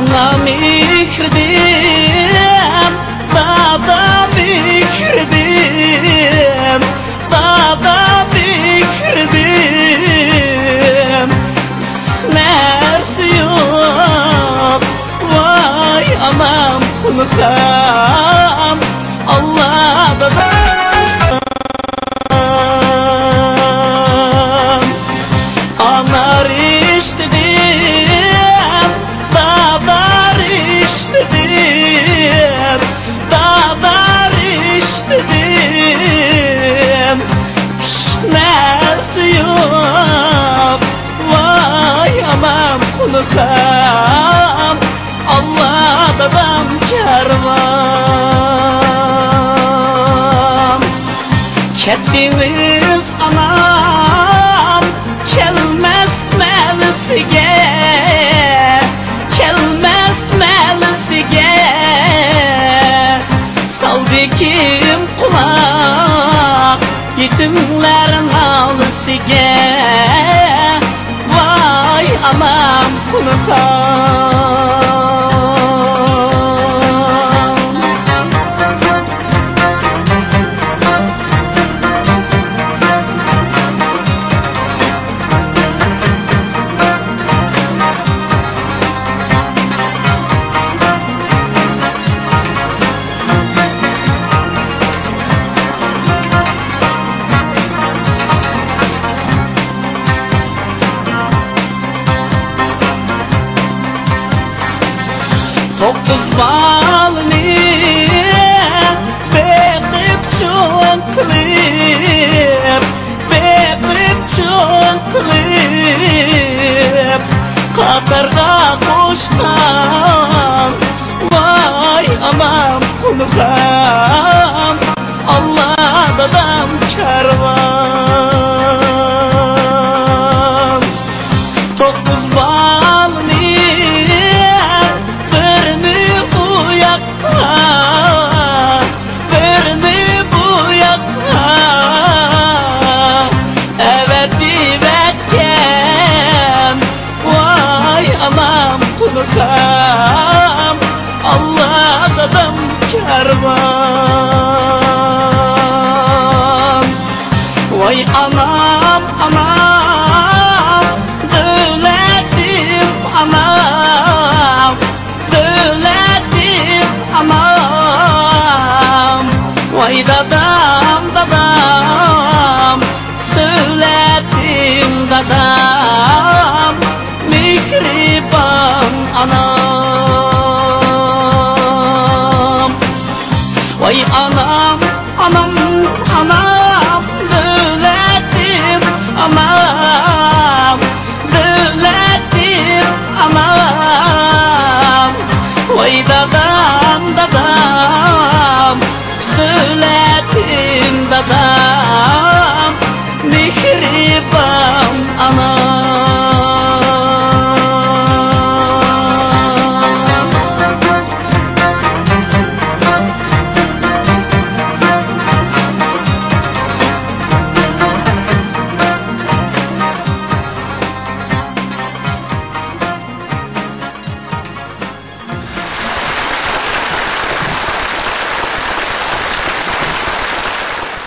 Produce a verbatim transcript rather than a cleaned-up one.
ئانا مېھرىدىن، دادا مېھرىدىن، دادا مېھرىدىن ئىسسىق نەرسە يوق. ۋاي ئانام، قۇنىخام، ئاللا دادام. ئانا رىشتىدىن، دادا رىشتىدىن، دادا رىشتىدىن ئىسسىق نەرسە يوق. ۋاي ئانام، قۇنىخام، ئاللا دادام كارۋان. كەتتىڭىز ئانام، كەلمەس مەلىسىگە، كەلمەس مەلىسىگە. سالدى كىم قۇلاق يېتىملەر نالىسىگە؟ ۋاي ئانام، قۇنىخام. توققۇز بالىنى بېقىپ چوڭ قىلىپ، بېقىپ چوڭ قىلىپ، قاتارغا قوشقان. ۋاي ئانام، قۇنىخام، ئاللا دادام كارۋان. توققۇز بالىنى، بىرنى ئۇ ياققا، بىرنى بۇ ياققا ئەۋەتىۋەتكەن. ۋاي ئانام، قۇنىخام، ئاللا دادام كارۋان. ۋاي ئانام، ئانام، دۆلەتىم ئانام، دۆلەتىم ئانام. ۋاي دادا